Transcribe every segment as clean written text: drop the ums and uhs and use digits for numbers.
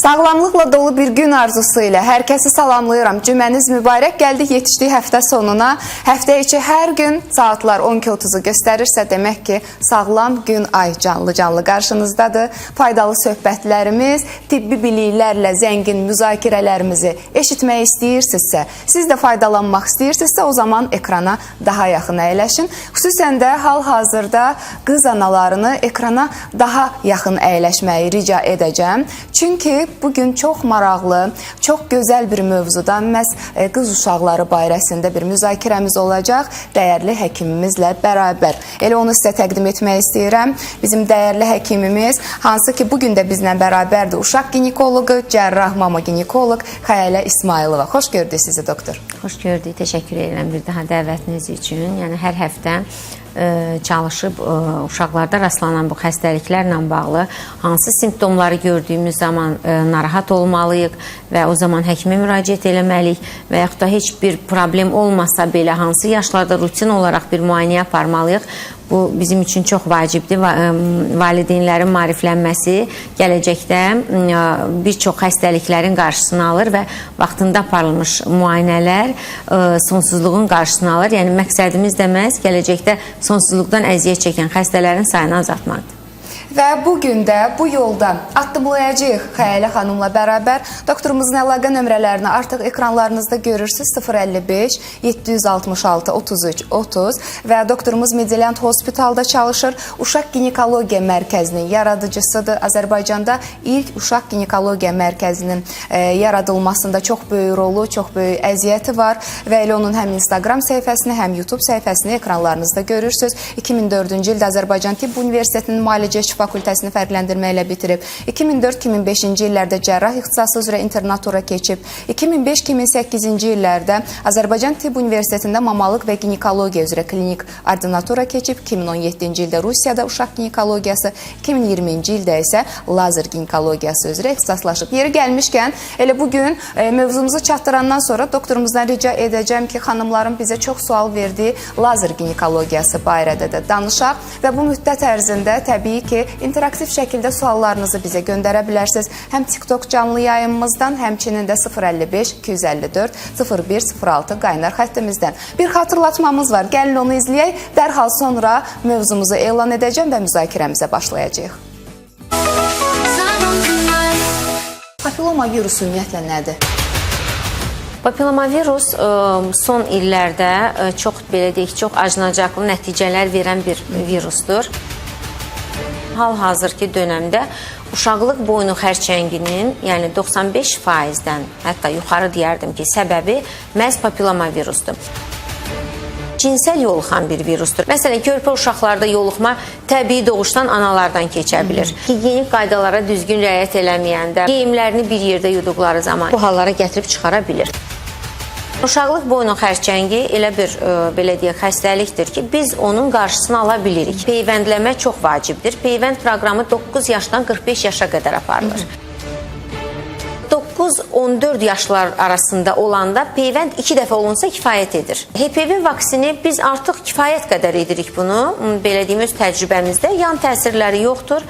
Sağlamlıqla dolu bir gün arzusu ilə hər kəsi salamlayıram. Cüməniz mübarək. Gəldik, yetişdik həftə sonuna. Həftə içi hər gün saatlar 12:30-u göstərirsə, demək ki, sağlam gün ay canlı-canlı qarşınızdadır. Faydalı söhbətlərimiz, tibbi biliklərlə zəngin müzakirələrimizi eşitmək istəyirsinizsə, siz də faydalanmaq istəyirsinizsə, o zaman ekrana daha yaxın əyləşin. Xüsusən də hal-hazırda qız analarını ekrana daha yaxın əyləşməyi rica edəcəm. Çünki bugün çox maraqlı, çox gözəl bir mövzudan məhz qız uşaqları barəsində bir müzakirəmiz olacaq dəyərli həkimimizlə bərabər. Elə onu sizə təqdim etmək istəyirəm. Bizim dəyərli həkimimiz, hansı ki bugün də bizlə bərabərdir, uşaq ginekoloqu, cərrah mama ginekoloq Xəyalə İsmayılova. Xoş gördük sizi doktor. Xoş gördük. Təşəkkür edirəm bir daha dəvətiniz üçün. Yəni hər həftə çalışıb uşaqlarda rastlanan bu xəstəliklərlə bağlı hansı simptomları gördüyümüz zaman narahat olmalıyıq və o zaman həkimə müraciət eləməliyik və yaxud da heç bir problem olmasa belə hansı yaşlarda rutin olaraq bir müayinə aparmalıyıq. Bu bizim üçün çox vacibdir. Valideynlərin maariflənməsi gələcəkdə bir çox xəstəliklərin qarşısını alır və vaxtında aparılmış müayinələr sonsuzluğun qarşısını alır. Yəni məqsədimiz də məhz gələcəkdə sonsuzluqdan əziyyət çəkən xəstələrin sayını azaltmaqdır. Və bu gün də bu yolda addımlayacağıq Xəyalə xanımla bərabər. Doktorumuzun əlaqə nömrələrini artıq ekranlarınızda görürsünüz. 055 766 33 30 və doktorumuz Mediland Hospitalda çalışır. Uşaq Ginekologiya Mərkəzinin yaradıcısıdır. Azərbaycanda ilk Uşaq Ginekologiya Mərkəzinin yaradılmasında çox böyük rolu, çox böyük əziyyəti var və elə onun həm Instagram səhifəsini, həm YouTube səhifəsini ekranlarınızda görürsünüz. 2004-cü ildə Azərbaycan Tibb Universitetinin Müalicəçi fakültəsini fərqləndirmə ilə bitirib. 2004-2005-ci illərdə cərrah ixtisası üzrə internatura keçib. 2005-2008-ci illərdə Azərbaycan Tibb Universitetində mamalıq və ginekologiya üzrə klinik ordinatura keçib. 2017-ci ildə Rusiyada uşaq ginekologiyası, 2020-ci ildə isə lazer ginekologiyası üzrə ixtisaslaşıb. Yeri gəlmişkən, elə bugün mövzumuzu çatdırandan sonra doktorumuzdan rica edəcəm ki, xanımların bizə çox sual verdiyi lazer ginekologiyası barədə də danışaq və bu müddət ərzində təbii ki, interaktiv şəkildə suallarınızı bizə göndərə bilərsiniz. Həm TikTok canlı yayımımızdan, həmçinin də 055 254 01 06 qaynar xəttimizdən. Bir xatırlatmamız var. Gəlin onu izləyək. Dərhal sonra mövzumuzu elan edəcəm və müzakirəmizə başlayacağıq. Papilloma virusu ümumiyyətlə nədir? Papillomavirus son illərdə çox belə deyək, çox acınacaqlı nəticələr verən bir virusdur. Hal-hazırki dönəmdə uşaqlıq boynu xərçənginin, yəni 95%-dən hətta yuxarı deyərdim ki, səbəbi məhz papillomavirusdur. Cinsəl yoluxan bir virusdur. Məsələn, körpə uşaqlarda yoluxma təbii doğuşdan analardan keçə bilir. Gigiyenik qaydalara düzgün riayət eləməyəndə, geyimlərini bir yerdə yuduqları zaman bu hallara gətirib çıxara bilir. Uşaqlıq boynu xərçəngi elə bir belə deyək xəstəlikdir ki, biz onun qarşısını ala bilirik. Peyvəndləmə çox vacibdir. Peyvənd proqramı 9 yaşdan 45 yaşa qədər aparılır. 9-14 yaşlar arasında olanda peyvənd 2 dəfə olunsa kifayət edir. HPV vaksini biz artıq kifayət qədər edirik bunu. Belə deyim, öz təcrübəmizdə yan təsirləri yoxdur.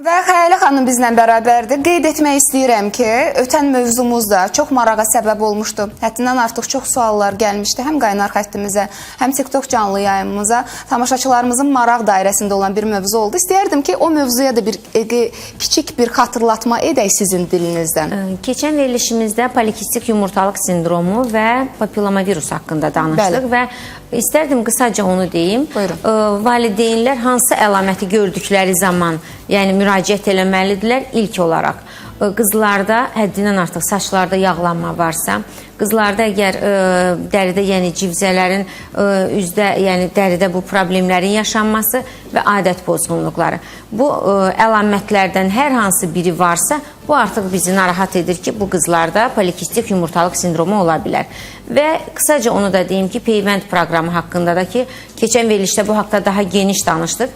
Və Xəyalə xanım bizlə bərabərdir. Qeyd etmək istəyirəm ki, ötən mövzumuz da çox marağa səbəb olmuşdu. Həddindən artıq çox suallar gəlmişdi həm qaynar xəttimizə, həm TikTok canlı yayımımıza. Tamaşaçılarımızın maraq dairəsində olan bir mövzu oldu. İstəyərdim ki, o mövzuya da bir kiçik bir xatırlatma edək sizin dilinizdən. Keçən verilişimizdə polikistik yumurtalıq sindromu və papillomavirus haqqında danışdıq. Bəli. Və istərdim qısaca onu deyim. Buyurun. Valideynlər hansı əlaməti gördükləri zaman, yəni müraciət eləməlidirlər ilk olaraq. Qızlarda həddindən artıq saçlarda yağlanma varsa, qızlarda əgər dəridə, yəni civzələrin üzdə, yəni dəridə bu problemlərin yaşanması və adət pozğunluqları. Bu əlamətlərdən hər hansı biri varsa, bu artıq bizi narahat edir ki, bu qızlarda polikistik yumurtalıq sindromu ola bilər. Və qısaca onu da deyim ki, peyvənd proqramı haqqında da ki, keçən verilişdə bu haqda daha geniş danışdıq.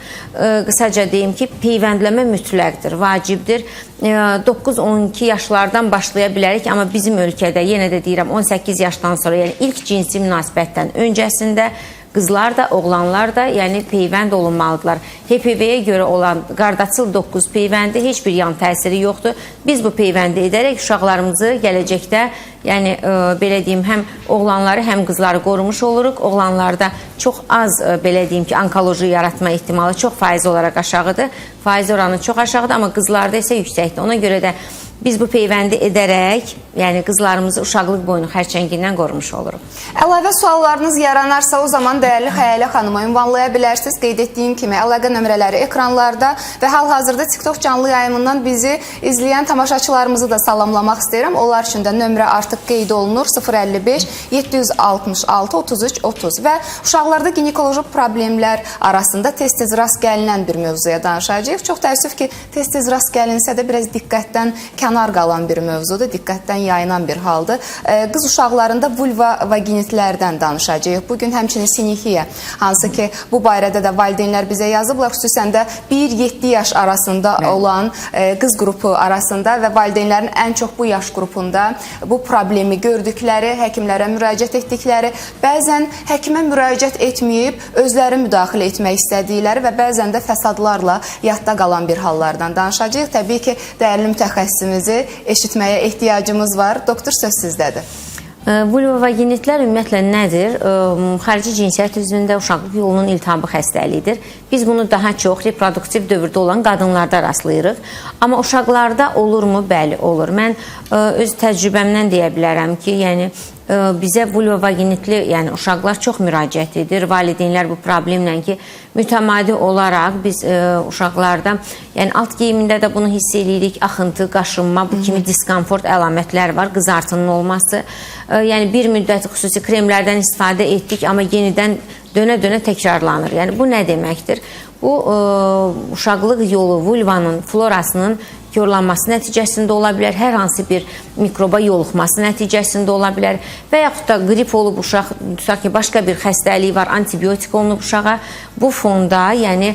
Qısaca deyim ki, peyvəndləmə mütləqdir, vacibdir. 9-12 yaşlardan başlaya bilərik, amma bizim ölkədə yenə də deyirəm 18 yaşdan sonra, yəni ilk cinsi münasibətdən öncəsində Qızlar da, oğlanlar da, yəni peyvənd olunmalıdırlar. HPV-yə görə olan Qardaçıl 9 peyvəndi heç bir yan təsiri yoxdur. Biz bu peyvəndi edərək uşaqlarımızı gələcəkdə, yəni belə deyim, həm oğlanları, həm qızları qorumuş oluruq. Oğlanlarda çox az belə deyim ki, onkoloji yaratma ehtimalı çox faiz olaraq aşağıdır. Faiz oranı çox aşağıdır, amma qızlarda isə yüksəkdir. Ona görə də biz bu peyvəndi edərək, yəni qızlarımızı uşaqlıq boyunu xərçəngindən qorumuş oluruq. Əlavə suallarınız yaranarsa o zaman dəyərli Xəyalə xanıma ünvanlaya bilərsiniz. Qeyd etdiyim kimi əlaqə nömrələri ekranlarda və hal-hazırda TikTok canlı yayımından bizi izləyən tamaşaçılarımızı da salamlamaq istəyirəm. Onlar üçün də nömrə artıq qeyd olunur: 055 766 33 30 və uşaqlarda ginekoloji problemlər arasında tez-tez rast gəlinən bir mövzuya danışacağıq. Çox təəssüf ki, tez-tez rast gəlinsə də biraz diqqətdən kənar qalan bir mövzudur, diqqətdən yayınan bir haldır. Qız uşaqlarında vulva vaginitlərdən danışacağıq. Bugün həmçinin sinixiya, hansı ki bu barədə də valideynlər bizə yazıblar, xüsusən də 1-7 yaş arasında olan qız qrupu arasında və valideynlərin ən çox bu yaş qrupunda bu problemi gördükləri, həkimlərə müraciət etdikləri, bəzən həkimə müraciət etməyib özləri müdaxilə etmək istədikləri və bəzən də fəsadlarla yadda qalan bir hallardan danışacağıq. Təbii ki, dəyərli mütəxəssisimizi eşitməyə ehtiyacımız var. Doktor, söz sizdədir. Vulvovaginitlər ümumiyyətlə nədir? Xarici cinsiyyət üzvündə uşaqlıq yolunun iltihabı xəstəliyidir. Biz bunu daha çox reproduktiv dövrdə olan qadınlarda rastlayırıq. Amma uşaqlarda olurmu? Bəli, olur. Mən öz təcrübəmdən deyə bilərəm ki, yəni bizə vulvovaginitli, yəni uşaqlar çox müraciət edir. Valideynlər bu problemlə ki, mütəmadi olaraq biz uşaqlarda, yəni alt geyimində də bunu hiss eləyirik, axıntı, qaşınma, bu kimi diskomfort əlamətlər var, qızartının olması. Yəni bir müddət xüsusi kremlərdən istifadə etdik, amma yenidən dönə-dönə təkrarlanır. Yəni bu nə deməkdir? Bu uşaqlıq yolu vulvanın florasının korlanması nəticəsində ola bilər, hər hansı bir mikroba yoluxması nəticəsində ola bilər və yaxud da qrip olub uşaq, tutaq ki, başqa bir xəstəliyi var, antibiotik olunub uşağa. Bu fonda, yəni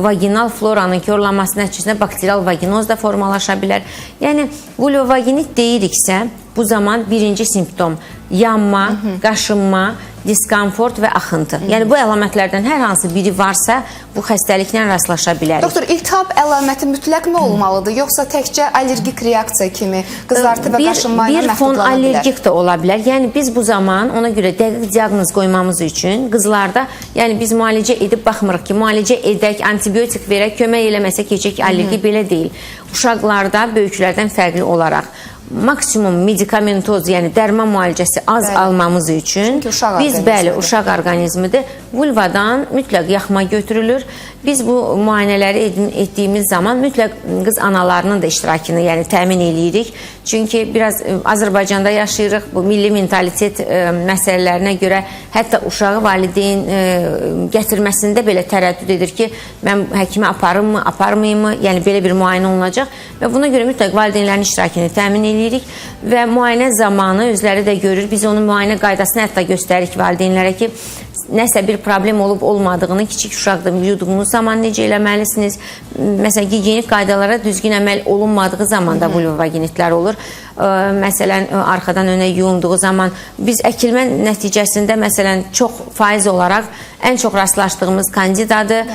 vaginal floranın korlanması nəticəsində bakterial vaginoz da formalaşa bilər. Yəni vulvovaginit deyiriksə, bu zaman birinci simptom yanma, qaşınma, diskomfort və axıntı. Yəni bu əlamətlərdən hər hansı biri varsa, bu xəstəliklə rastlaşa bilərik. Doktor, iltihab əlaməti mütləqmi olmalıdır, yoxsa təkcə allergik reaksiya kimi qızartı və qaşınma ilə bir fon məhdudlana bilər? Allergik də ola bilər. Yəni biz bu zaman ona görə dəqiq diaqnoz qoymamız üçün qızlarda, yəni biz müalicə edib baxmırıq ki, müalicə edək, antibiotik verək, kömək eləməsə keçək allergi, belə deyil. Uşaqlarda böyüklərdən fərqli olaraq maksimum medikamentoz, yəni dərman müalicəsi az almamız üçün Çünki uşaq biz bəli, orqanizmidir. Uşaq orqanizmidir. Vulvadan mütləq yaxma götürülür. Biz bu müayinələri etdiyimiz zaman mütləq qız analarının da iştirakını, yəni təmin eləyirik. Çünki biraz Azərbaycanda yaşayırıq. Bu milli mentalitet məsələlərinə görə hətta uşağı valideyn gətirməsində belə tərəddüd edir ki, mən həkimə aparımmı, aparmayım mı? Yəni belə bir müayinə olunacaq və buna görə mütləq valideynlərin iştirakını təmin eləyirik və müayinə zamanı özləri də görür. Biz onun müayinə qaydasını hətta göstəririk valideynlərə ki, nəsə bir problem olub olmadığını kiçik uşaqda yuduğunuz zaman necə eləməlisiniz? Məsələn, gigiyenik qaydalara düzgün əməl olunmadığı zaman da vulvovaginitlər olur. Məsələn, arxadan önə yuyunduğu zaman biz əkilmə nəticəsində məsələn çox faiz olaraq ən çox rastlaşdığımız kandidadır,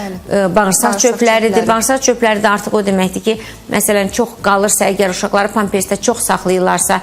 bağırsaq çöpləridir. Bağırsaq çöpləri də artıq o deməkdir ki, məsələn, çox qalırsa, əgər uşaqları pampersdə çox saxlayırlarsa,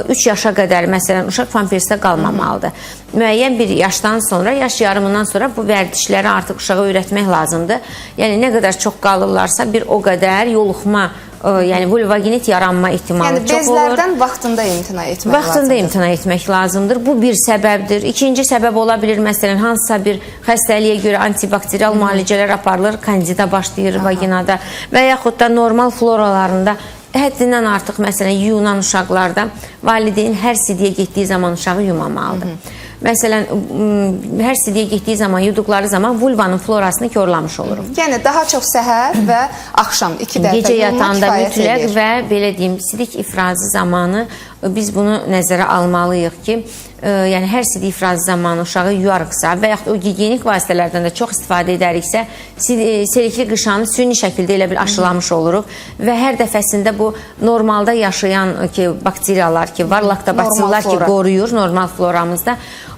3 yaşa qədər məsələn uşaq pampersdə qalmamalıdır. Müəyyən bir yaşdan sonra, yaş yarımından sonra bu vərdişləri artıq uşağa öyrətmək lazımdır. Yəni nə qədər çox qalırlarsa, bir o qədər yoluxma, yəni vulvovaginit yaranma ehtimalı Yəni çox olur. Bezlərdən vaxtında imtina etmək Vaxtında lazımdır. imtina etmək lazımdır. Bu bir səbəbdir. İkinci səbəb ola bilir, məsələn, hansısa bir xəstəliyə görə antibakterial müalicələr aparılır, kandida başlayır vaginada və yaxud da normal floralarında həddindən artıq məsələn yuyunan uşaqlarda valideyn hər sidiyə getdiyi zaman uşağı yumamalıdır. Məsələn, hər sidiyə getdiyi zaman yuduqları zaman vulvanın florasını korlamış oluruq. Yəni daha çox səhər və axşam 2 dəfə Gecə yuyulma yatanda kifayət mütləq eləyir. və belə deyim, sidik ifrazı zamanı biz bunu nəzərə almalıyıq ki, yəni hər sidik ifrazı zamanı uşağı yuyarıqsa və yaxud o gigiyenik vasitələrdən də çox istifadə edəriksə, selikli qışanı süni şəkildə elə bil aşılamış oluruq və hər dəfəsində bu normalda yaşayan ki, bakteriyalar ki var, laktobasillər ki flora. qoruyur normal floramızda.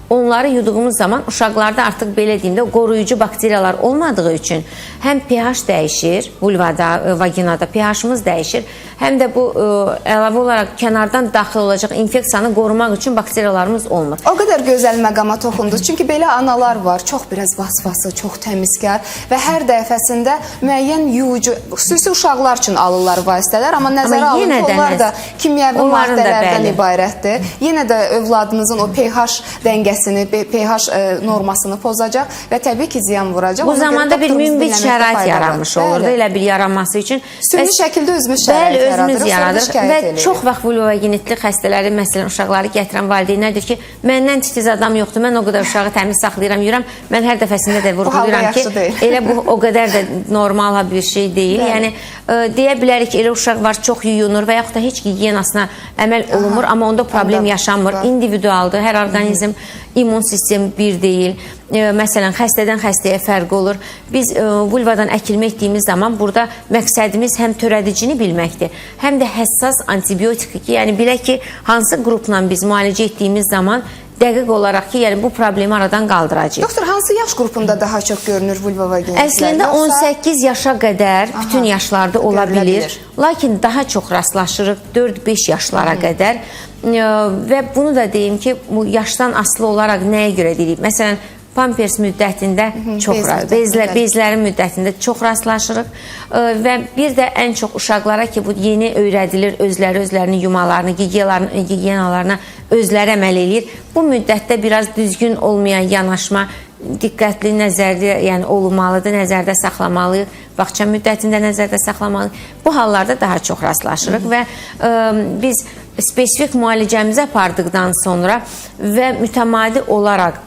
Onları yuduğumuz zaman uşaqlarda artıq belə deyim də qoruyucu bakteriyalar olmadığı üçün həm pH dəyişir, vulvada, vaginada pH-ımız dəyişir, həm də bu əlavə olaraq kənardan daxil olacaq infeksiyanı qorumaq üçün bakteriyalarımız olmur. O qədər gözəl məqama toxundunuz. Çünki belə analar var, çox biraz vasvası, çox təmizkar və hər dəfəsində müəyyən yuyucu, xüsusi uşaqlar üçün alırlar vasitələr, amma nəzərə alın yenə ki, də onlar da kimyəvi onların da maddələrdən bəli. ibarətdir. Yenə də övladınızın o pH dəngəsini, pH normasını pozacaq və təbii ki, ziyan vuracaq. Bu Ona görə zamanda bir doktorumuzu münbit dinləməkdə şərait fayda var. yaranmış olurdu, Bəli. elə bir yaranması üçün. Süni Və şəkildə özümüz şərait Bəli, özümüz yaradırıq, sonra yaradırıq şikayət və eləyirik. çox vaxt vulvovaginitli xəstələri, məsələn, uşaqları gətirən valideynlər deyir ki, məndən titiz adam yoxdur, mən o qədər uşağı təmiz saxlayıram, yuyuram. Mən hər dəfəsində də vurğulayıram ki, yaxşı deyil. elə bu o qədər də normal bir şey deyil. Bəli. Yəni deyə bilərik ki, elə uşaq var, çox yuyunur və yaxud da heç gigiyenasına əməl olunmur, amma onda problem Onda yaşanmır. var. İndividualdır. Hər orqanizm immun sistem bir deyil. Məsələn, xəstədən xəstəyə fərq olur. Biz vulvadan əkilmə etdiyimiz zaman burada məqsədimiz həm törədicini bilməkdir, həm də həssas antibiotiki ki, yəni bilək ki, hansı qrupla biz müalicə etdiyimiz zaman dəqiq olaraq ki, yəni bu problemi aradan qaldıracağıq. Doktor, hansı yaş qrupunda daha çox görünür vulvovaginitlər? Əslində Yoxsa- 18 yaşa qədər bütün yaşlarda ola görülə bilir. bilir. Lakin daha çox rastlaşırıq 4-5 yaşlara qədər. Və bunu da deyim ki, bu yaşdan asılı olaraq nəyə görə deyirik? Məsələn, pampers müddətində çox bez müddətində, bəli. bezlərin müddətində çox rastlaşırıq. Və bir də ən çox uşaqlara ki, bu yeni öyrədilir, özləri özlərinin yumalarını, gigiyenalarına özləri əməl eləyir. Bu müddətdə biraz düzgün olmayan yanaşma diqqətli nəzərdə, yəni olunmalıdır, nəzərdə saxlamalıyıq. Bağça müddətində nəzərdə saxlamalıyıq. Bu hallarda daha çox rastlaşırıq və biz spesifik müalicəmizi apardıqdan sonra və mütəmadi olaraq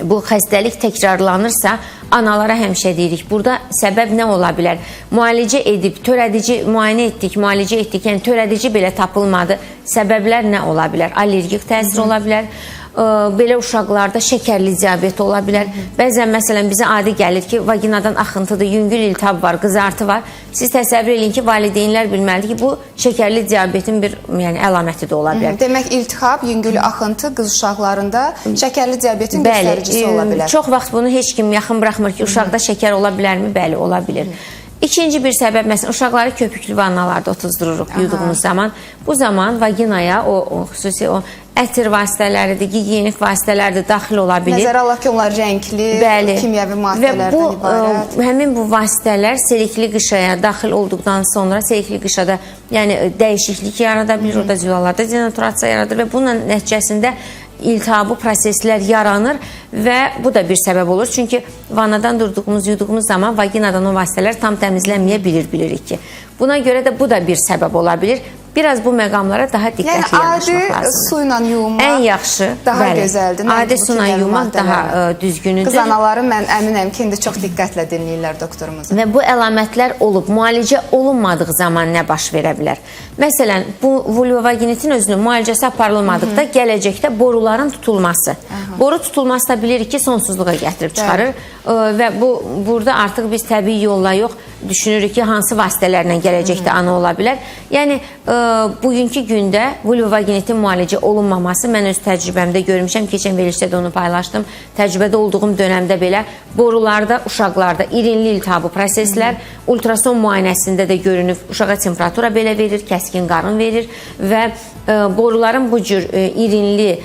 bu xəstəlik təkrarlanırsa, analara həmişə deyirik, burada səbəb nə ola bilər? Müalicə edib, törədici müayinə etdik, müalicə etdik, yəni törədici belə tapılmadı. Səbəblər nə ola bilər? Allergik təsir ola bilər. Belə uşaqlarda şəkərli diabet ola bilər. Bəzən məsələn bizə adi gəlir ki, vaginadan axıntıdır, yüngül iltihab var, qızartı var. Siz təsəvvür eləyin ki, valideynlər bilməlidir ki, bu şəkərli diabetin bir yəni əlaməti də ola bilər. Demək iltihab, yüngül axıntı qız uşaqlarında şəkərli diabetin göstəricisi ola bilər. Çox vaxt bunu heç kim yaxın buraxmır ki, uşaqda şəkər ola bilərmi? Bəli, ola bilir. İkinci bir səbəb, məsələn, uşaqları köpüklü vannalarda otuzdururuz yuduğumuz zaman. Bu zaman vaginaya o xüsusi o ətir vasitələridir, gigiyenik vasitələr də daxil ola bilir. Nəzərə alaq ki, onlar rəngli, Bəli. kimyəvi Və maddələrdən bu, ibarət. Həmin bu vasitələr selikli qışaya daxil olduqdan sonra selikli qışada yəni dəyişiklik yarada bilir, orada zülallarda denaturasiya yaradır və bunun nəticəsində iltihabı proseslər yaranır və bu da bir səbəb olur. Çünki vannadan durduğumuz, yuduğumuz zaman vaginadan o vasitələr tam təmizlənməyə bilir, bilirik ki. Buna görə də bu da bir səbəb ola bilir. Biraz bu məqamlara daha Yəni diqqətli adi yanaşmaq lazımdır. su ilə yuyunmaq Ən yaxşı, daha bəli, gözəldir. Nəinki Adi bu su ilə kimyəvi yuymaq daha maddələrlə. düzgünüdür. Qız anaları mən əminəm ki, indi çox diqqətlə dinləyirlər doktorumuzu. Və bu əlamətlər olub, müalicə olunmadığı zaman nə baş verə bilər? Məsələn, bu vulvovaginitin özünün müalicəsi aparılmadıqda gələcəkdə boruların tutulması. Boru tutulması da bilirik ki, sonsuzluğa gətirib çıxarır. Və bu burada artıq biz təbii yolla yox, düşünürük ki, hansı vasitələrlə gələcəkdə ana ola bilər. Yəni bugünkü gündə vulvovaginitin müalicə olunmaması mən öz təcrübəmdə görmüşəm. Keçən verilişdə də onu paylaşdım. Təcrübədə olduğum dönəmdə belə borularda, uşaqlarda irinli iltihabı proseslər, ultrason müayinəsində də görünüb, uşağa temperatura belə verir, kəskin qarın verir və boruların bu cür irinli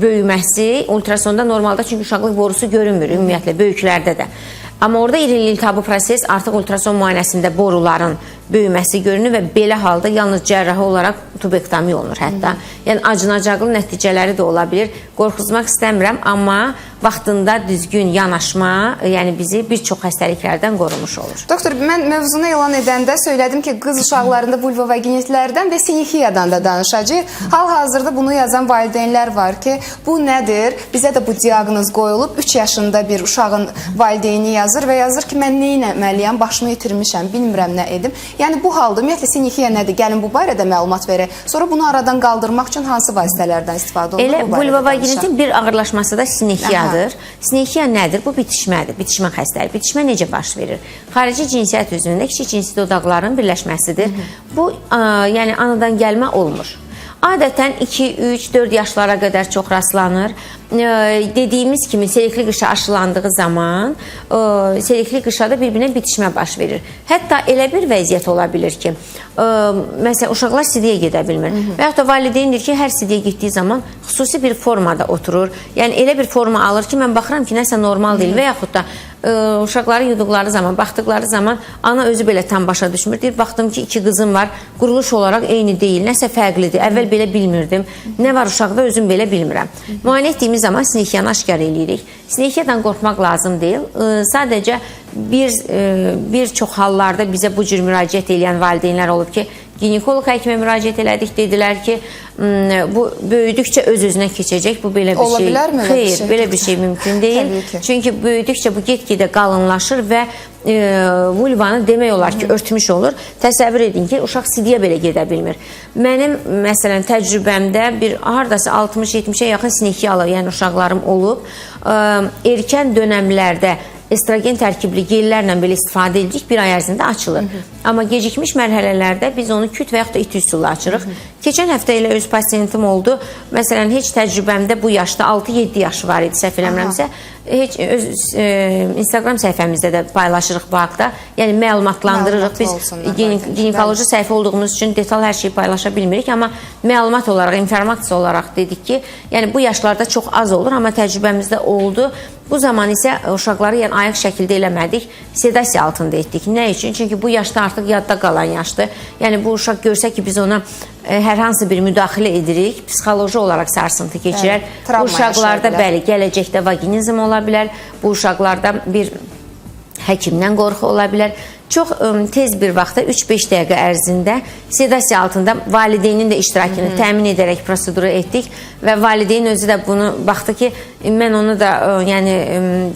böyüməsi ultrasonda normalda çünki uşaqlıq borusu görünmür ümumiyyətlə böyüklərdə də. Amma orada irinli iltihabı proses artıq ultrason müayinəsində boruların böyüməsi görünür və belə halda yalnız cərrahi olaraq tubektomi olunur hətta. Yəni acınacaqlı nəticələri də ola bilir. Qorxuzmaq istəmirəm, amma vaxtında düzgün yanaşma, yəni bizi bir çox xəstəliklərdən qorumuş olur. Doktor, mən mövzunu elan edəndə söylədim ki, qız uşaqlarında vulvovaginitlərdən və sinexiyadan da danışacağıq. Hal-hazırda bunu yazan valideynlər var ki, bu nədir? Bizə də bu diaqnoz qoyulub. 3 yaşında bir uşağın valideyni yazır və yazır ki, mən nə etməliyəm, başımı itirmişəm, bilmirəm nə edim. Yəni bu halda ümumiyyətlə sinexiya nədir? Gəlin bu barədə məlumat verək. Sonra bunu aradan qaldırmaq üçün hansı vasitələrdən istifadə olunur? Elə vulvovaginitin bir ağırlaşması da sinexiyadır. Sinexiya nədir? Bu bitişmədir, bitişmə xəstəliyi. Bitişmə necə baş verir? Xarici cinsiyyət üzvündə kiçik cinsi dodaqların birləşməsidir. Bu, yəni anadan gəlmə olmur. Adətən 2, 3, 4 yaşlara qədər çox rastlanır. Dediyimiz kimi selikli qışa aşılandığı zaman selikli qışada bir-birinə bitişmə baş verir. Hətta elə bir vəziyyət ola bilir ki, məsələn uşaqlar sidiyə gedə bilmir. Və yaxud da valideyn deyir ki, hər sidiyə getdiyi zaman xüsusi bir formada oturur. Yəni elə bir forma alır ki, mən baxıram ki, nəsə normal deyil və yaxud da uşaqları yuduqları zaman, baxdıqları zaman ana özü belə tam başa düşmür. Deyir, baxdım ki, iki qızım var, quruluş olaraq eyni deyil, nəsə fərqlidir. Əvvəl belə bilmirdim. Nə var uşaqda özüm belə bilmirəm. Müayinə etdiyimiz zaman sinexiyanı aşkar eləyirik. Sinexiyadan qorxmaq lazım deyil. Sadəcə bir çox hallarda bizə bu cür müraciət eləyən valideynlər olub ki, ginekoloq həkimə müraciət elədik, dedilər ki, bu böyüdükcə öz-özünə keçəcək, bu belə bir Ola şey. bilərmi elə bir Xeyr, şey? belə bir şey mümkün deyil. Çünki böyüdükcə bu get-gedə qalınlaşır və vulvanı demək olar ki, örtmüş olur. Təsəvvür edin ki, uşaq sidiyə belə gedə bilmir. Mənim, məsələn, təcrübəmdə bir hardasa 60-70-ə yaxın sinexiyalı, yəni uşaqlarım olub. Erkən dönəmlərdə estrogen tərkibli gellərlə belə istifadə edirik, bir ay ərzində açılır. Amma gecikmiş mərhələlərdə biz onu küt və yaxud da iti üsulla açırıq. Keçən həftə elə öz pasiyentim oldu. Məsələn, heç təcrübəmdə bu yaşda 6-7 yaşı var idi, səhv eləmirəmsə. Heç öz Instagram səhifəmizdə də paylaşırıq bu haqda. Yəni məlumatlandırırıq. Biz ginekoloji səhifə olduğumuz üçün detal hər şeyi paylaşa bilmirik, amma məlumat olaraq, informasiya olaraq dedik ki, yəni bu yaşlarda çox az olur, amma təcrübəmizdə oldu. Bu zaman isə uşaqları yəni ayıq şəkildə eləmədik, sedasiya altında etdik. Nə üçün? Çünki bu yaşda artıq yadda qalan yaşdır. Yəni bu uşaq görsə ki, biz ona hər hansı bir müdaxilə edirik, psixoloji olaraq sarsıntı keçirər. Bu uşaqlarda bəli, gələcəkdə vaginizm ola bilər. Bu uşaqlarda bir həkimdən qorxu ola bilər. Çox tez bir vaxtda 3-5 dəqiqə ərzində sedasiya altında valideynin də iştirakını təmin edərək proseduru etdik və valideyn özü də bunu baxdı ki, mən onu da yəni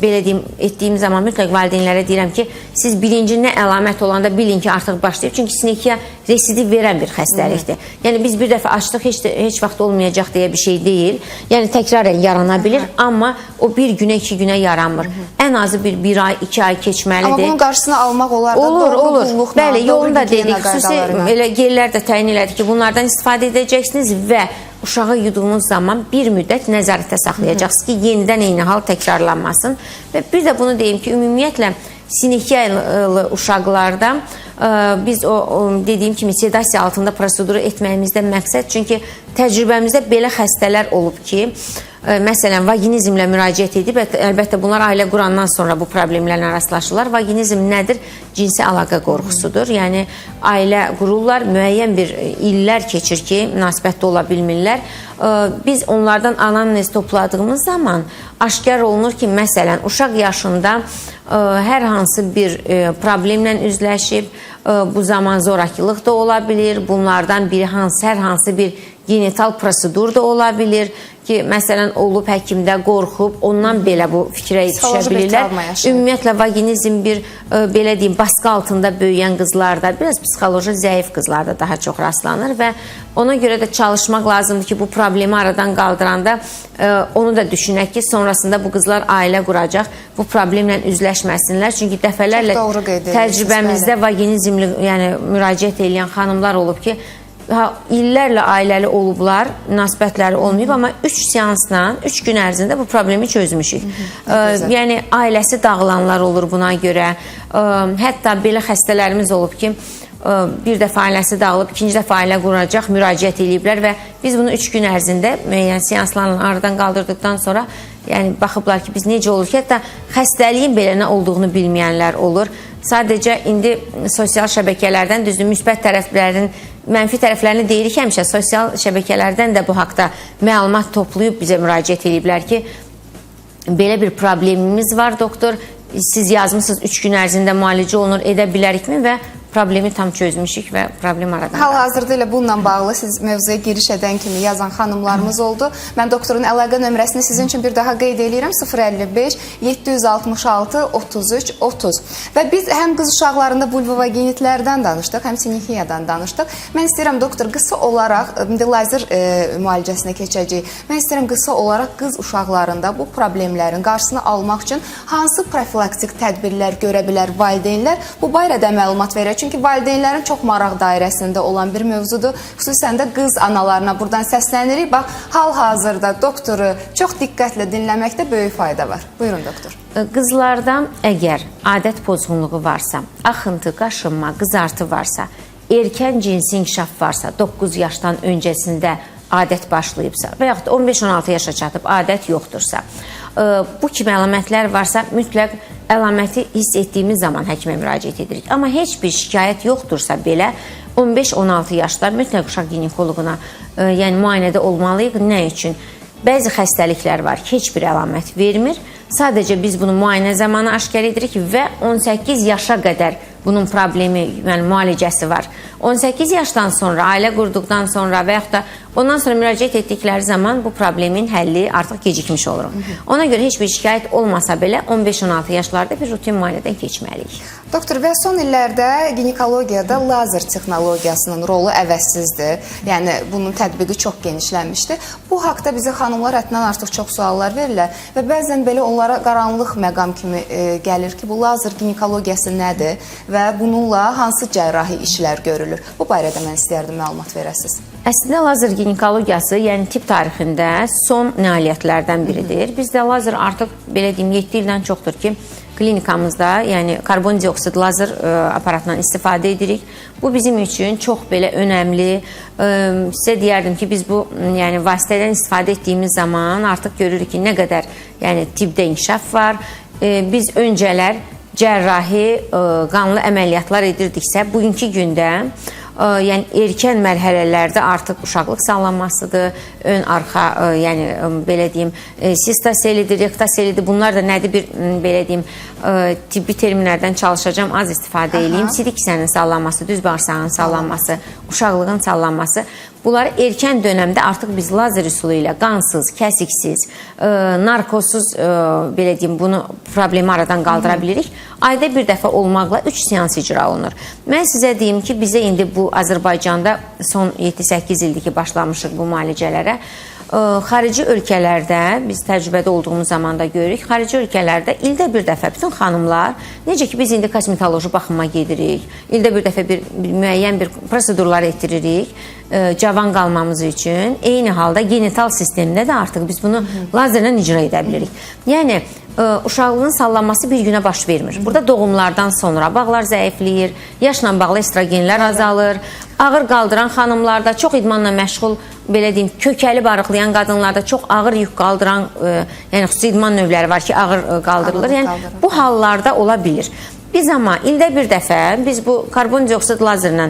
belə deyim, etdiyim zaman mütləq valideynlərə deyirəm ki, siz birinci nə əlamət olanda bilin ki, artıq başlayıb. Çünki sinexiya residiv verən bir xəstəlikdir. Yəni biz bir dəfə açdıq, heç vaxt olmayacaq deyə bir şey deyil. Yəni təkrarən yarana bilir, amma o bir günə, iki günə yaranmır. Ən azı bir ay, 2 ay keçməlidir. Amma bunun qarşısını almaq olar da. Olur, olur. Bəli, yolunu da dedik. Xüsusi elə gellər də təyin elədik ki, bunlardan istifadə edəcəksiniz və uşağı yuduğunuz zaman bir müddət nəzarətdə saxlayacaqsınız ki, yenidən eyni hal təkrarlanmasın. Və bir də bunu deyim ki, ümumiyyətlə sinexiyalı uşaqlarda biz o dediyim kimi sedasiya altında proseduru etməyimizdə məqsəd, çünki təcrübəmizdə belə xəstələr olub ki, məsələn, vaginizmlə müraciət edib, əlbəttə bunlar ailə qurandan sonra bu problemlərlə rastlaşırlar. Vaginizm nədir? Cinsi əlaqə qorxusudur. Yəni, ailə qururlar, müəyyən bir illər keçir ki, münasibətdə ola bilmirlər. Biz onlardan anamnez topladığımız zaman aşkar olunur ki, məsələn, uşaq yaşında hər hansı bir problemlə üzləşib, bu zaman zorakılıq da ola bilir, bunlardan biri hər hansı bir genital prosedur da ola bilir ki, məsələn, olub həkimdə qorxub, ondan belə bu fikrə düşə bilirlər. Ümumiyyətlə, vaginizm bir, belə deyim, baskı altında böyüyən qızlarda, biraz psixoloji zəif qızlarda daha çox rastlanır və ona görə də çalışmaq lazımdır ki, bu problemi aradan qaldıranda onu da düşünək ki, sonrasında bu qızlar ailə quracaq, bu problemlə üzləşməsinlər. Çünki dəfələrlə təcrübəmizdə vaginizmli, yəni müraciət edən xanımlar olub ki, illərlə ailəli olublar, münasibətləri olmayıb, amma 3 seansla, 3 gün ərzində bu problemi çözmüşük. Yəni, ailəsi dağılanlar olur buna görə. Hətta belə xəstələrimiz olub ki, bir dəfə ailəsi dağılıb, ikinci dəfə ailə quracaq, müraciət eləyiblər və biz bunu 3 gün ərzində, yəni seanslarla aradan qaldırdıqdan sonra, yəni baxıblar ki, biz necə olur ki, hətta xəstəliyin belə nə olduğunu bilməyənlər olur. Sadəcə indi sosial şəbəkələrdən, düzdür, müsbət tərəflərin, mənfi tərəflərini deyirik həmişə, sosial şəbəkələrdən də bu haqda məlumat toplayıb bizə müraciət ediblər ki, belə bir problemimiz var doktor, siz yazmışsınız 3 gün ərzində müalicə olunur, edə bilərikmi və problemi tam çözmüşük və problem aradan. Hal-hazırda elə bununla bağlı siz mövzuya giriş edən kimi yazan xanımlarımız oldu. Mən doktorun əlaqə nömrəsini sizin üçün bir daha qeyd eləyirəm. 055 766 33 30. Və biz həm qız uşaqlarında vulvovaginitlərdən danışdıq, həm sinexiyadan danışdıq. Mən istəyirəm doktor qısa olaraq, indi lazer müalicəsinə keçəcəyik. Mən istəyirəm qısa olaraq qız uşaqlarında bu problemlərin qarşısını almaq üçün hansı profilaktik tədbirlər görə bilər valideynlər? Bu barədə məlumat verək. Çünki valideynlərin çox maraq dairəsində olan bir mövzudur. Xüsusən də qız analarına buradan səslənirik. Bax, hal-hazırda doktoru çox diqqətlə dinləməkdə böyük fayda var. Buyurun doktor. Qızlarda əgər adət pozğunluğu varsa, axıntı, qaşınma, qızartı varsa, erkən cinsi inkişaf varsa, 9 yaşdan öncəsində adət başlayıbsa və yaxud da 15-16 yaşa çatıb adət yoxdursa, bu kimi əlamətlər varsa, mütləq əlaməti hiss etdiyimiz zaman həkimə müraciət edirik. Amma heç bir şikayət yoxdursa belə 15-16 yaşda mütləq uşaq ginekoloquna, yəni müayinədə olmalıyıq. Nə üçün? Bəzi xəstəliklər var ki, heç bir əlamət vermir. Sadəcə biz bunu müayinə zamanı aşkar edirik və 18 yaşa qədər bunun problemi, yəni müalicəsi var. 18 yaşdan sonra, ailə qurduqdan sonra və yaxud da ondan sonra müraciət etdikləri zaman bu problemin həlli artıq gecikmiş oluruq. Ona görə heç bir şikayət olmasa belə 15-16 yaşlarda bir rutin müayinədən keçməliyik. Doktor, və son illərdə ginekologiyada lazer texnologiyasının rolu əvəzsizdir. Yəni bunun tətbiqi çox genişlənmişdi. Bu haqda bizə xanımlar həddindən artıq çox suallar verirlər və bəzən belə onlara qaranlıq məqam kimi gəlir ki, bu lazer ginekologiyası nədir və bununla hansı cərrahi işlər görülür? Bu barədə mən istəyərdim məlumat verəsiniz. Əslində lazer ginekologiyası, yəni tibb tarixində son nailiyyətlərdən biridir. Bizdə lazer artıq belə deyim 7 ildən çoxdur ki, klinikamızda, yəni karbondioksid lazer aparatından istifadə edirik. Bu bizim üçün çox belə önəmli. Sizə deyərdim ki, biz bu yəni vasitədən istifadə etdiyimiz zaman artıq görürük ki, nə qədər yəni tibbdə inkişaf var. Biz öncələr cərrahi qanlı əməliyyatlar edirdiksə, bugünkü gündə yəni erkən mərhələlərdə artıq uşaqlıq sallanmasıdır, ön arxa, yəni belə deyim, sistoselidir, rektoselidir. Bunlar da nədir bir belə deyim, tibbi terminlərdən çalışacağam, az istifadə eləyim. Sidik kisənin sallanması, düz bağırsağın sallanması, uşaqlığın sallanması. Bunları erkən dönəmdə artıq biz lazer üsulu ilə qansız, kəsiksiz, narkozsuz, belə deyim, bunu problemi aradan qaldıra bilirik. Ayda bir dəfə olmaqla 3 seans icra olunur. Mən sizə deyim ki, bizə indi bu Azərbaycanda son 7-8 ildir ki, başlamışıq bu müalicələrə. Xarici ölkələrdə, biz təcrübədə olduğumuz zamanda görürük, xarici ölkələrdə ildə bir dəfə bütün xanımlar, necə ki biz indi kosmetoloji baxıma gedirik, ildə bir dəfə bir müəyyən bir prosedurlar etdiririk, cavan qalmamız üçün, eyni halda genital sistemdə də artıq biz bunu lazerlə icra edə bilirik. Yəni, uşaqlığın sallanması bir günə baş vermir. Burada doğumlardan sonra bağlar zəifləyir, yaşla bağlı estrogenlər azalır, ağır qaldıran xanımlarda, çox idmanla məşğul, belə deyim, kökəli barıqlayan qadınlarda, çox ağır yük qaldıran, yəni xüsusi idman növləri var ki, ağır qaldırılır. Yəni bu hallarda ola bilir. Biz amma ildə bir dəfə biz bu karbondioksid lazerlə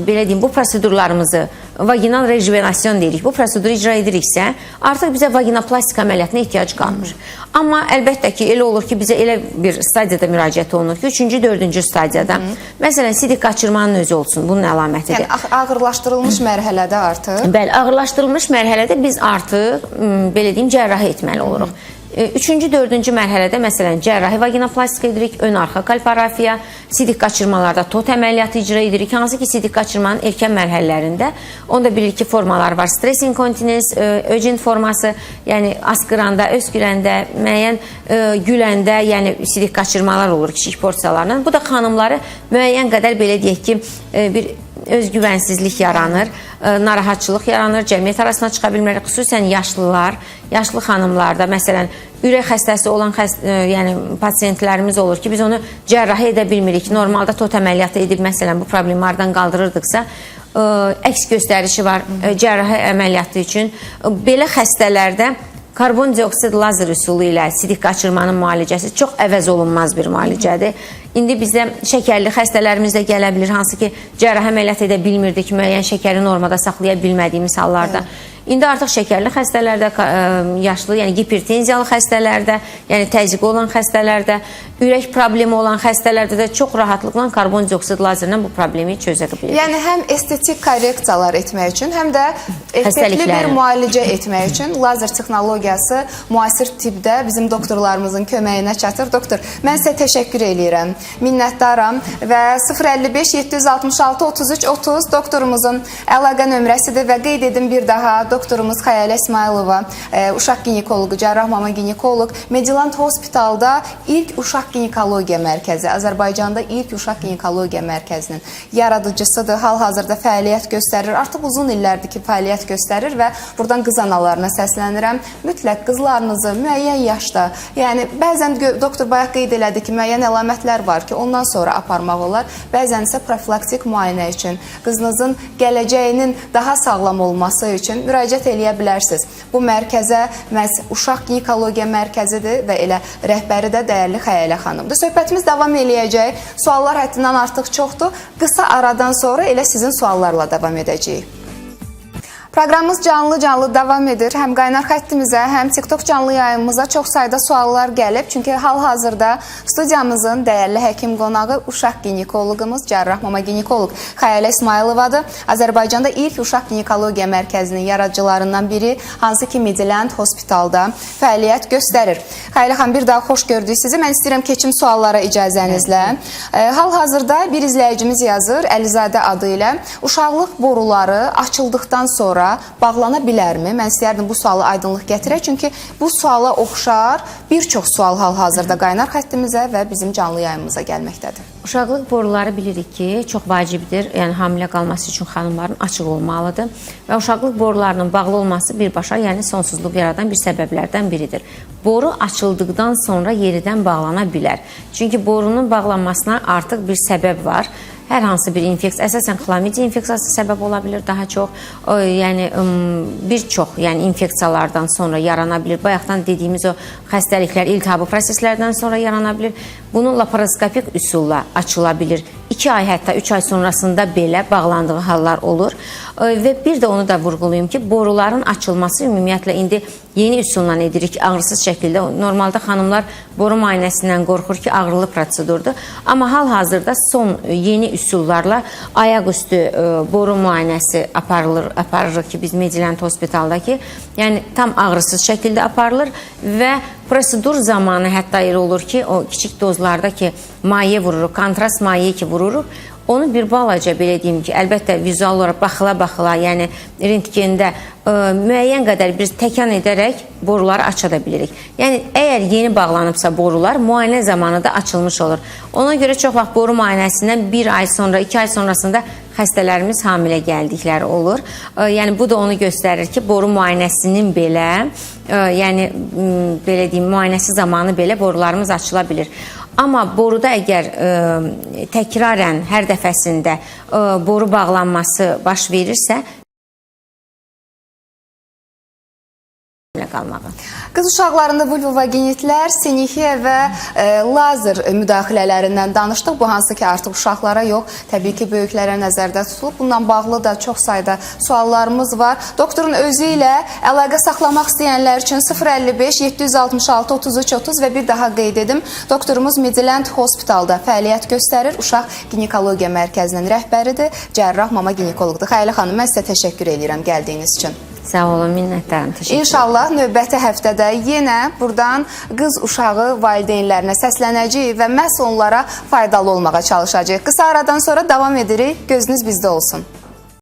belə deyim, bu prosedurlarımızı vaginal rejuvenasyon deyirik. Bu proseduru icra ediriksə, artıq bizə vaginoplastika əməliyyatına ehtiyac qalmır. Amma əlbəttə ki, elə olur ki, bizə elə bir stadiyada müraciət olunur ki, 3-cü, 4-cü stadiyada. Məsələn, sidik qaçırmanın özü olsun, bunun əlamətidir. Yəni ağırlaşdırılmış mərhələdə artıq. Bəli, ağırlaşdırılmış mərhələdə biz artıq belə deyim, cərrahi etməli oluruq. 3-cü, 4-cü mərhələdə məsələn cərrahi vaginoplastika edirik, ön arxa kalporafiya, sidik qaçırmalarda tot əməliyyatı icra edirik. Hansı ki sidik qaçırmanın erkən mərhələlərində onda bilirik ki, formalar var. Stres inkontinens, öcin forması, yəni asqıranda, öskürəndə, müəyyən güləndə, yəni sidik qaçırmalar olur kiçik porsiyalarla. Bu da xanımları müəyyən qədər belə deyək ki, bir özgüvənsizlik yaranır, narahatçılıq yaranır, cəmiyyət arasına çıxa bilmirlər. Xüsusən yaşlılar, yaşlı xanımlarda, məsələn, ürək xəstəsi olan yəni pasientlərimiz olur ki, biz onu cərrahi edə bilmirik. Normalda tot əməliyyatı edib, məsələn, bu problemi aradan qaldırırdıqsa, əks göstərişi var cərrahi əməliyyatı üçün. Belə xəstələrdə karbondioksid lazer üsulu ilə sidik qaçırmanın müalicəsi çox əvəz olunmaz bir müalicədir. İndi bizdə şəkərli xəstələrimiz də gələ bilir, hansı ki cərrahi əməliyyat edə bilmirdik, müəyyən şəkəri normada saxlaya bilmədiyimiz hallarda. İndi artıq şəkərli xəstələrdə, yaşlı, yəni gipertenziyalı xəstələrdə, yəni təzyiqi olan xəstələrdə, ürək problemi olan xəstələrdə də çox rahatlıqla karbondioksid lazerlə bu problemi çözə bilirik. Yəni həm estetik korreksiyalar etmək üçün, həm də effektli bir müalicə etmək üçün lazer texnologiyası müasir tibbdə bizim doktorlarımızın köməyinə çatır. Doktor, mən sizə təşəkkür eləyirəm. Minnətdaram və 055 766 33 30 doktorumuzun əlaqə nömrəsidir və qeyd edim bir daha doktorumuz Xəyalə İsmayılova, uşaq ginekoloqu, cərrah mama ginekoloq, Mediland Hospitalda ilk uşaq ginekologiya mərkəzi, Azərbaycanda ilk uşaq ginekologiya mərkəzinin yaradıcısıdır. Hal-hazırda fəaliyyət göstərir. Artıq uzun illərdir ki, fəaliyyət göstərir və buradan qız analarına səslənirəm. Mütləq qızlarınızı müəyyən yaşda, yəni bəzən doktor bayaq qeyd elədi ki, müəyyən əlamətlər var ki, ondan sonra aparmaq olar. Bəzən isə profilaktik müayinə üçün, qızınızın gələcəyinin daha sağlam olması üçün müraciət eləyə bilərsiniz. Bu mərkəzə məhz uşaq ginekologiya mərkəzidir və elə rəhbəri də dəyərli Xəyalə xanımdır. Söhbətimiz davam eləyəcək. Suallar həddindən artıq çoxdur. Qısa aradan sonra elə sizin suallarla davam edəcəyik. Proqramımız canlı-canlı davam edir. Həm qaynar xəttimizə, həm TikTok canlı yayımımıza çox sayda suallar gəlib. Çünki hal-hazırda studiyamızın dəyərli həkim qonağı uşaq ginekoloqumuz, cərrah mama ginekoloq Xəyalə İsmayılovadır. Azərbaycanda ilk uşaq ginekologiya mərkəzinin yaradıcılarından biri, hansı ki Mediland Hospitalda fəaliyyət göstərir. Xəyalə xanım, bir daha xoş gördük sizi. Mən istəyirəm keçim suallara icazənizlə. Hal-hazırda bir izləyicimiz yazır Əlizadə adı ilə. Uşaqlıq boruları açıldıqdan sonra bağlana bilərmi? Mən istəyərdim bu sualı aydınlıq gətirək. Çünki bu suala oxşar bir çox sual hal-hazırda qaynar xəttimizə və bizim canlı yayımımıza gəlməkdədir. Uşaqlıq boruları bilirik ki, çox vacibdir. Yəni hamilə qalması üçün xanımların açıq olmalıdır və uşaqlıq borularının bağlı olması birbaşa, yəni sonsuzluq yaradan bir səbəblərdən biridir. Boru açıldıqdan sonra yeridən bağlana bilər. Çünki borunun bağlanmasına artıq bir səbəb var. Hər hansı bir infeksiya, əsasən xlamidiya infeksiyası səbəb ola bilər daha çox. Yəni bir çox, yəni infeksiyalardan sonra yarana bilir. Bayaqdan dediyimiz o xəstəliklər, iltihabi proseslərdən sonra yarana bilir. Bunu laparoskopik üsulla açıla bilir. 2 ay, hətta 3 ay sonrasında belə bağlandığı hallar olur. Və bir də onu da vurğulayım ki, boruların açılması ümumiyyətlə indi yeni üsulla edirik, ağrısız şəkildə. Normalda xanımlar boru müayinəsindən qorxur ki, ağrılı prosedurdur. Amma hal-hazırda son yeni üsullarla ayaqüstü boru müayinəsi aparılır, aparırıq ki, biz Mediland Hospitaldakı, yəni tam ağrısız şəkildə aparılır və prosedur zamanı hətta elə olur ki, o kiçik dozlarda ki, maye vururuq, kontrast maye ki vururuq, onu bir balaca belə deyim ki, əlbəttə vizual olaraq baxıla-baxıla, yəni rentgendə müəyyən qədər bir təkan edərək boruları aça da bilirik. Yəni əgər yeni bağlanıbsa borular, müayinə zamanı da açılmış olur. Ona görə çox vaxt boru müayinəsindən 1 ay sonra, 2 ay sonrasında xəstələrimiz hamilə gəldikləri olur. Yəni bu da onu göstərir ki, boru müayinəsinin belə, yəni belə deyim, müayinəsi zamanı belə borularımız açıla bilir. Amma boruda əgər təkrarən hər dəfəsində boru bağlanması baş verirsə, qalmağı. Qız uşaqlarında vulvovaginitlər, sinixiya və lazer müdaxilələrindən danışdıq. Bu hansı ki artıq uşaqlara yox, təbii ki böyüklərə nəzərdə tutulub. Bununla bağlı da çox sayda suallarımız var. Doktorun özü ilə əlaqə saxlamaq istəyənlər üçün 055 766 33 30 və bir daha qeyd edim. Doktorumuz Mediland Hospitalda fəaliyyət göstərir. Uşaq ginekologiya mərkəzinin rəhbəridir. Cərrah mama ginekoloqdur. Xəyalə xanım, mən sizə təşəkkür edirəm gəldiyiniz üçün. Sağ olun, minnətdaram. Təşəkkür edirəm. İnşallah növbəti həftədə yenə buradan qız uşağı valideynlərinə səslənəcəyik və məhz onlara faydalı olmağa çalışacağıq. Qısa aradan sonra davam edirik. Gözünüz bizdə olsun.